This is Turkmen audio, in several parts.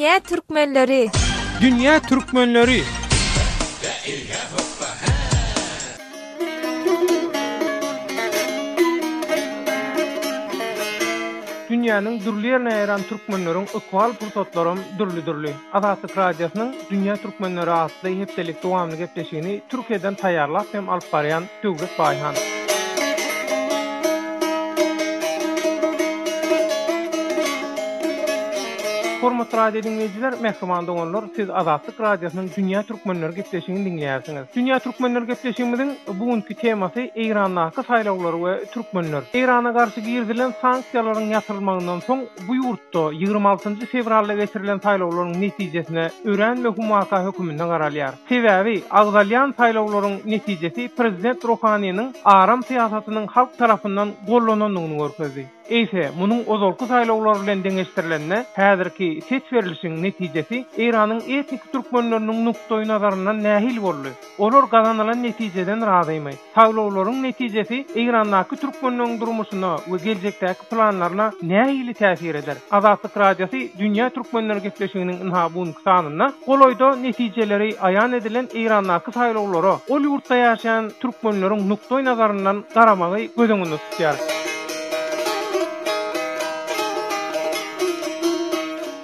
Dünýä türkmenleri! Dünýä türkmenleri! Dünýäniň dürli ýerine ýaýran türkmenleriň ykbal pursatlaram dürli-dürli. Azatlyk Radiosynyň Dünýä türkmenleri atly hepdelik dowamly gepleşigini Türkiýeden taýýarlap hem alyp barýan Döwlet Baýhan. Hormatly radio diňleýjiler, mähriban doganlar, siz Azatlyk Radiosynyň Dünýä türkmenleri gepleşigini diňleýärsiňiz. Dünýä türkmenleri gepleşigimiziň bu günki temasy Eýrandaky saýlawlar we türkmenler. Eýrana garşy girizilen sanksiýalaryň ýatyrylmagyndan soň bu ýurtda 26-njy fewralda geçirilen saýlawlaryň netijesine örän möhüm waka höküminde garalýar. Sebäbi agzalýan saýlawlaryň netijesi prezident Ruhaniniň aram syýasatynyň halk tarapyndan gollanandygyny görkezdi. Eýse, munuň ozalky saýlawlar bilen deňeşdirilende, häzirki ses berlişiň netijesi Eýranyň etniki türkmenleriniň nukdaýnazaryndan nähili boldy? Olar gazanylan netijeden razymy? Saýlawlaryň netijesi Eýrandaky türkmenleriň durmuşyna we geljekdäki planlaryna nähili täsir eder? Azatlyk Radiosy Dünýä Türkmenleri gepleşiginiň ynha bu günki sanynda golaýda netijeleri aýan edilen Eýrandaky saýlawlara ol ýurtda ýaşaýan türkmenleriň nukdaý nazaryndan garamagy göz öňünde tutýar.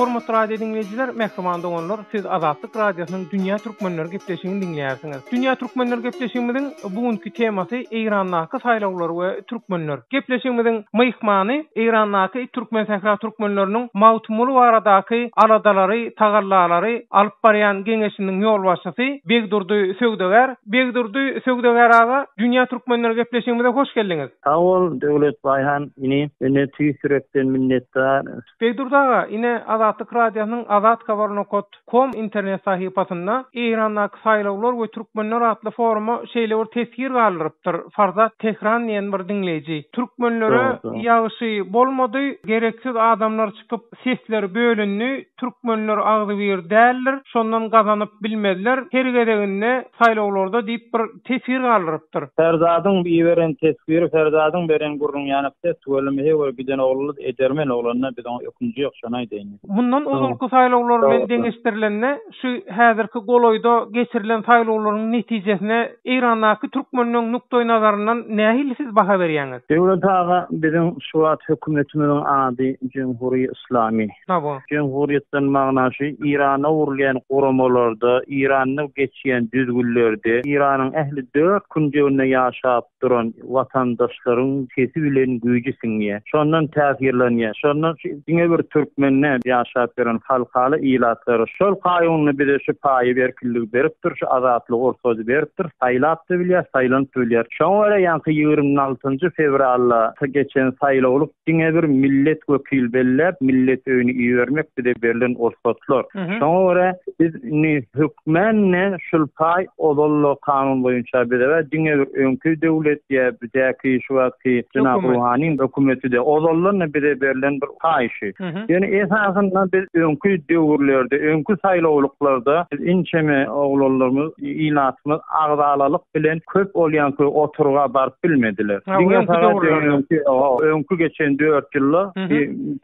Hormatly radio diňleýjiler, mähriban doganlar, siz Azatlyk Radiosynyň Dünýä Türkmenleri gepleşigini diňleýärsiňiz. Dünýä Türkmenleri gepleşigimiziň bu günki temasy Eýrandaky saýlawlar we türkmenler. Gepleşigimiziň myhmany Eýrandaky Türkmensähra türkmenleriniň Magtymguly baradaky aladalary, tagallalary alyp barýan geňeşiniň ýolbaşçysy Begdurdy Söwdagär. Begdurdy Söwdagär aga, Dünýä Türkmenleri gepleşigimize hoş geldiňiz. Sag bol, Döwlet Baýhan inim. Ine tüýs ýürekden minnetdar. Begdurdy aga, ine Azatlyk Radiosynyň Azat Habar nokat kom internet sahypasynda Eýrandaky saýlawlar we türkmenler atly foruma şeýle bir teswir galdyrypdyr Farzad Tehran diýen bir diňleýji. Türkmenlere ýagşy bolmady, gereksiz adamlar çykyp sesler bölündi, türkmenler agzybir däldir, şondan gazanyp bilmezler her gezeginde saýlawlarda diýip bir teswir galdyrypdyr. Ferzadyň iberen teswiri Ferzadyň beren gürrüň ýanak ses tüweleme heý bir giden oglulyz edermen oglanda biz oňa ökünji ýok şony aýdaýyn. Mundan ozalky saýlawlar bilen deňeşdirilende şu häzirki golaýda geçirilen saýlawlaryň netijesine Eýrandaky türkmenleň nukdaý nazaryndan nähili siz baha berýäňiz? Döwlet aga biziň şu wagt hökümetimiziň ady Jemhuri Yslamy. Hawa. Jemhuriýetden magna şu Eýranda gurulýan guramalarda, Eýranda geçýän düzgünlerde, Eýranyň ähli dört künjeginde ýaşap duran watandaşlaryň sesi bilen güýji siňýär. Şondan täsirlenýär. Şondan şu diňe bir türkmen däl, ýaşap ýören halkala ilatlary şol kaýunly bize şu paýy berkinligi beripdir, şu azatlygy ursady beripdir, saýlap-da bilýär, saýlanyp-da bilýär. Şoňa görä ýaňky 26-njy fewralda geçen saýlawlyk Diňe bir millet wekil belläp, millet öýüne ibermek bize berlen ursatlar. Şoňa görä biz indi hökmän şul paý ozal-da kanun boýunça bize we diňe bir öňki döwlet ýa bidäki şu wagtky jenap Ruhanyň hökümeti-de ozaldan-da bize berlen bir paý şu. Ýöne esasynda biz öňki döwürlerde, öňki saýlawlyklarda biz inçeme oglanlarymyz, ilatymyz agzalalyk bilen köp olýanky oturga baryp bilmediler. Diňe sagat öňki, öňki geçen dört ýylda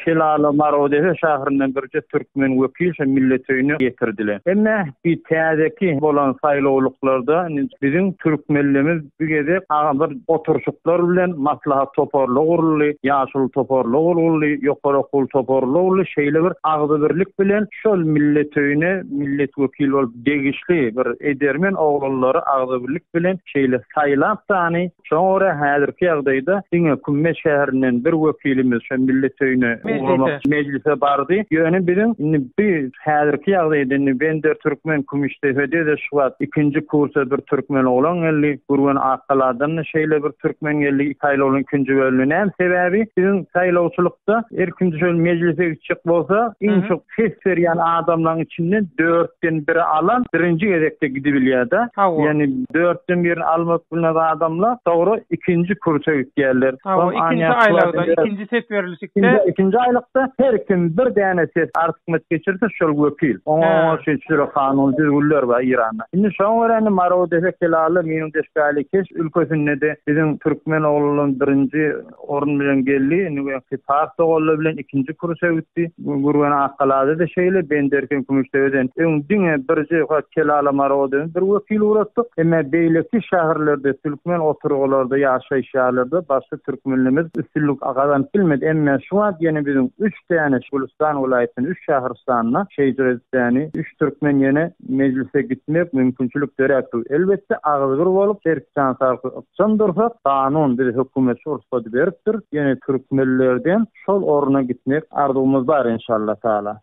Kelala Marodepe şäherinden birje türkmen wekil şo millet öýüne getirdiler. Emme bir täzeki bolan saýlawlyklarda biziň türkmenlerimiz bir gezek bir oturşyklar bilen maslahat toparly guruldy, ýaşuly toparly guruldy, ýokary okuw toparly guruldy, şeýle bir agzybirlik bilen şol millet öýüne millet wekil bolup degişli bir edermen oglanlary agzybirlik bilen şeýle saýlap dany, şoňa görä häzirki ýagdaýda diňe Kümmet şäherinden bir wekilimiz şo millet öýüne ugramak mejlise bardy. Ýöne biziň indi bi häzirki ýagdaýda indi Bender Türkmen Kümüşdepede-de şu wagt ikinji kursa bir türkmen oglan geldi. Gürgen Akgaladan-da şeýle bir türkmen geldi saýlawlaryň ikinji bölümine. Näme sebäbi? Biziň saýlawçylykda ilkinji şol mejlise gitjek bolsa iň çok Ses berýän adamlaryň içinden dörtden biri alan birinji gezekde gidibilýär-de. Ýagny dörtden birini almak bilmez adamlar soňra ikinji kürse gitýärler. Hawa, ikinji aýlawda, ikinji ses berilişikde. Ikinji aýlykda her kim bir däne ses artykmaç geçirse şol wekil. Oňa oňa şeýle kanun düzgünler bar Eýranda. Indi şoňa görä indi Marodepe, Kelale, Minudeşgali, Keş ülkesinde-de biziň türkmen oglanlaryň birinji Orun bilen geldi. Indi öňki pars doganlar bilen ikinji kursa gitdi. Gürgen Akgalada-da şeýle, Benderken Kümüşdepeden öň diňe birje Kelala Marowadan bir wekil ugratdyk. Emma beýleki şäherlerde, türkmen oturgylarda, ýaşaýyş ýerlerde başga türkmenlerimiz üstünlik gazanyp bilmedi. Emma şu wagt ýene biziň üç däne Gülüstan welaýatynyň üç şähristanda şeýdip däni üç türkmen ýene mejlise gitmek mümkinçilik döräp dur. Elbetde agzybir bolup, berk jan saglyk ykjam dursak, kanun bize hökümet şu rugsady beripdir. Ýene türkmenlerden şol orna gitmek arzuwymyz bar enşalla taala.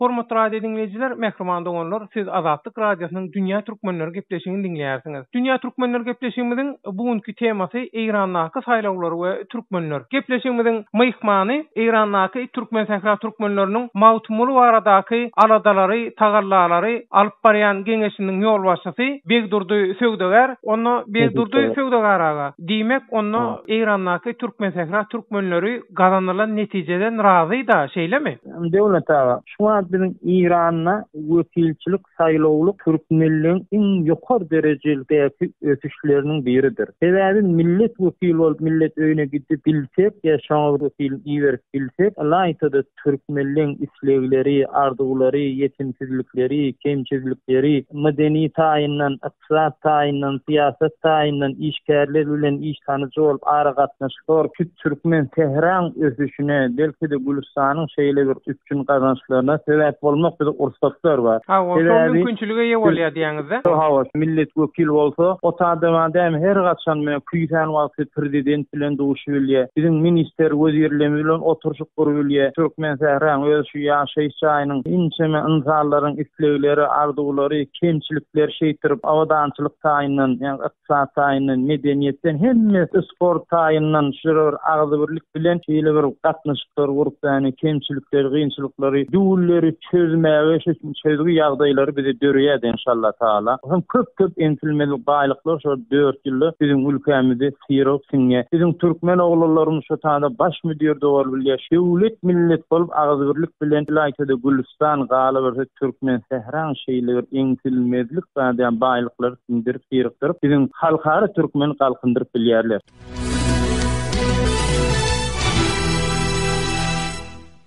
Hormatly radio diňleýjiler, mähriban doganlar, siz Azatlyk Radiosynyň Dünýä Türkmenleri gepleşigini diňleýärsiňiz. Dünýä Türkmenleri gepleşigimiziň bu günki temasy Eýrandaky saýlawlar we türkmenler. Gepleşigimiziň myhmany Eýrandaky Türkmensähra türkmenleriniň Magtymguly baradaky aladalary, tagallalary alyp barýan geňeşiniň ýolbaşçysy Begdurdy Söwdagär. Onda Begdurdy Söwdagär aga, diýmek onda Eýrandaky Türkmensähra türkmenleri gazanylan netijeden razy-da, şeýlemi? Döwlet aga, şu wagt biziň Eýranda wekilçilik saýlawlyk türkmenligiň iň ýokary derejedäki ösüşleriniň biridir. Sebäbi millet wekili bolup millet öýüne gidip bilsek ýa şoňa wekilini iberip bilsek, ylaýta-da türkmenleň islegleri, arzuwlary, ýetimsizlikleri, kemçizlikleri medeni taýyndan, ykdysat taýyndan, syýasat taýyndan işgärler bilen iş tanyjy bolup aragatnaşyklar şu türkmen sähraň ösüşine, belki-de Gülüstanyň şeýle bir üpjün gazançlaryna sebäp bolmak bize ursatlar bar. Hawa, şol mümkinçilige eýe bolýar diýýäňiz-dä? Hawa, millet wekil bolsa, o adama dämi her haçan menä küýsän wagty prezident bilen duşup bilýär, biziň minister, wezirlerimiz bilen oturyşyk gurup bilýär. Türkmen sähraň öz şu ýaşaýyş jaýynyň inçeme ynsanlaryň islegleri, arzuwlary, kemçilikleri şeýtirip abadançylyk taýyndan, ýagny ykdysady taýyndan, medeniýetden hemmesi sport taýyndan şulara bir agzybirlik bilen şeýle bir gatnaşyklar gurup ýagny kemçilikleri, gynçylyklary, düwünleri çözmäge şu çözgi ýagdaýlary bize döreýärdi enşalla taala. Hem köp-köp ensilmez baýlyklar şol dört ýylda biziň ülkämizi syryp siňýär. Biziň türkmen oglanlarymyz şu taýda baş müdirde bolup bilýär. Döwlet millet bolup agzybirlik bilen ylaýta-da Gülüstan galyberse türkmen sähraň şeýle bir eňsilmezlik zadýan baýlyklary siňdirip syrykdyryp biziň halkara türkmeni galkyndyryp bilýärler.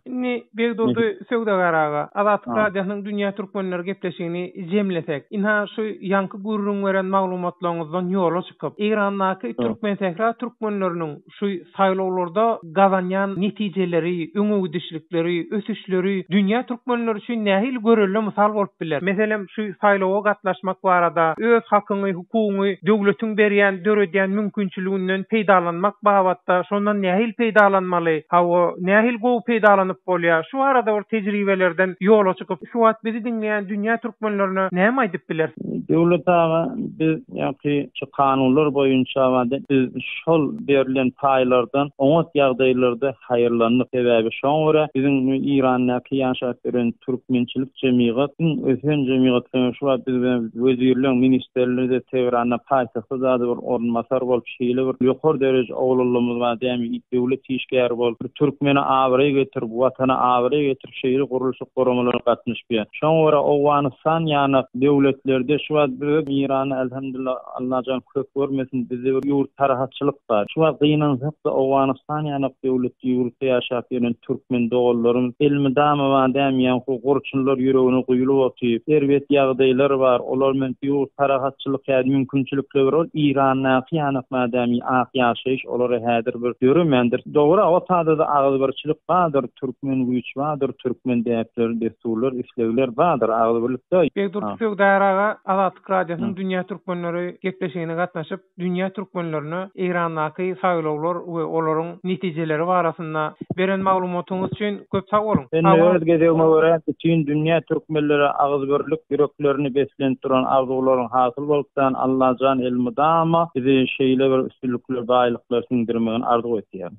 Indi Begdurdy Söwdagär aga, Azatlyk Radiosynyň Dünýä Türkmenleri gepleşigini jemlesek, ynha şu ýaňky gürrüň beren maglumatlaryňyzdan ýola çykyp, Eýrandaky Türkmensähra türkmenleriniň şu saýlawlarda gazanýan netijeleri, öňegidişlikleri, ösüşleri dünýä türkmenleri üçin nähili görelde mysal bolup biler? Meselem, şu saýlawa gatnaşmak barada, öz hakyňy, hukugyňy döwletiň berýän, döredýän mümkinçiliginden peýdalanmak babatda şondan nähili peýdalanmaly, hawa, nähili gowy peýdalanyp bolýar, şu barada bir tejribelerden ýola çykyp, şu wagt bizi diňleýän dünýä türkmenlerine näme aýdyp bilersiň? Döwlet aga, biz ýaňky şu kanunlar boýunça biz şol berlen paýlardan oňat ýagdaýlarda haýyrlandyk. Sebäbi şoňa görä biziň Eýrandaky ýaşap ýören türkmençilik jemygat iň ösen jemygat sebäbi şu wagt biz wezirleň ministerleri-de Tegranda paýtagtda zady bir orunbasar bolup şeýle bir ýokary dereje oglanlarymyz bar dämi döwlet işgäri bolup bir türkmene abraý getirip watana abraý getirip şeýle gurluşyk guramalara gatnaşyp şoňa görä Owganystan ýanak döwletlerde şu wagt biz Eýranda elhamdullah Allajan köp görmesin bizde bir ýurt parahatçylyk bar. Şu wagt gynansakda Owganystan ýanak döwletde ýurtda ýaşap ýören türkmen doganlarym elmydama bar dämi ýaňky gurçunlar ýüregine guýulyp otyr. Erbet ýagdaýlar bar olar men ýurt parahatçylyk häzir mümkinçilikler bar ol Irandaky ýanak bar dämi ak ýaşaýyş olara häzir bir döremändir. Dogry o tadada agzybirçilik bardyr türkmen güýç bardyr türkmen däpleri dessurlar islegler bardyr agzybirlikde. Begdurdy Söwdagär aga Azatlyk Radiosynyň Dünýä Türkmenleri gepleşigine gatnaşyp, dünýä türkmenlerine Eýrandaky saýlawlar we olaryň netijeleri barasynda beren maglumatyňyz üçin köp sag boluň. Men öz gezegime görä bütin dünýä türkmenlere agzybirlik ýüreklerini beslenip duran arzuwlaryň hasyl bolupdan Allajan elmydama bizi şeýle bir üstünlikler baýlyklar siňdirmegini arzuw etýärin.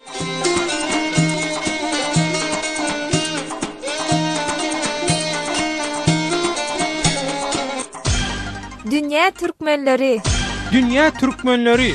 Dünýä türkmenleri. Dünýä türkmenleri.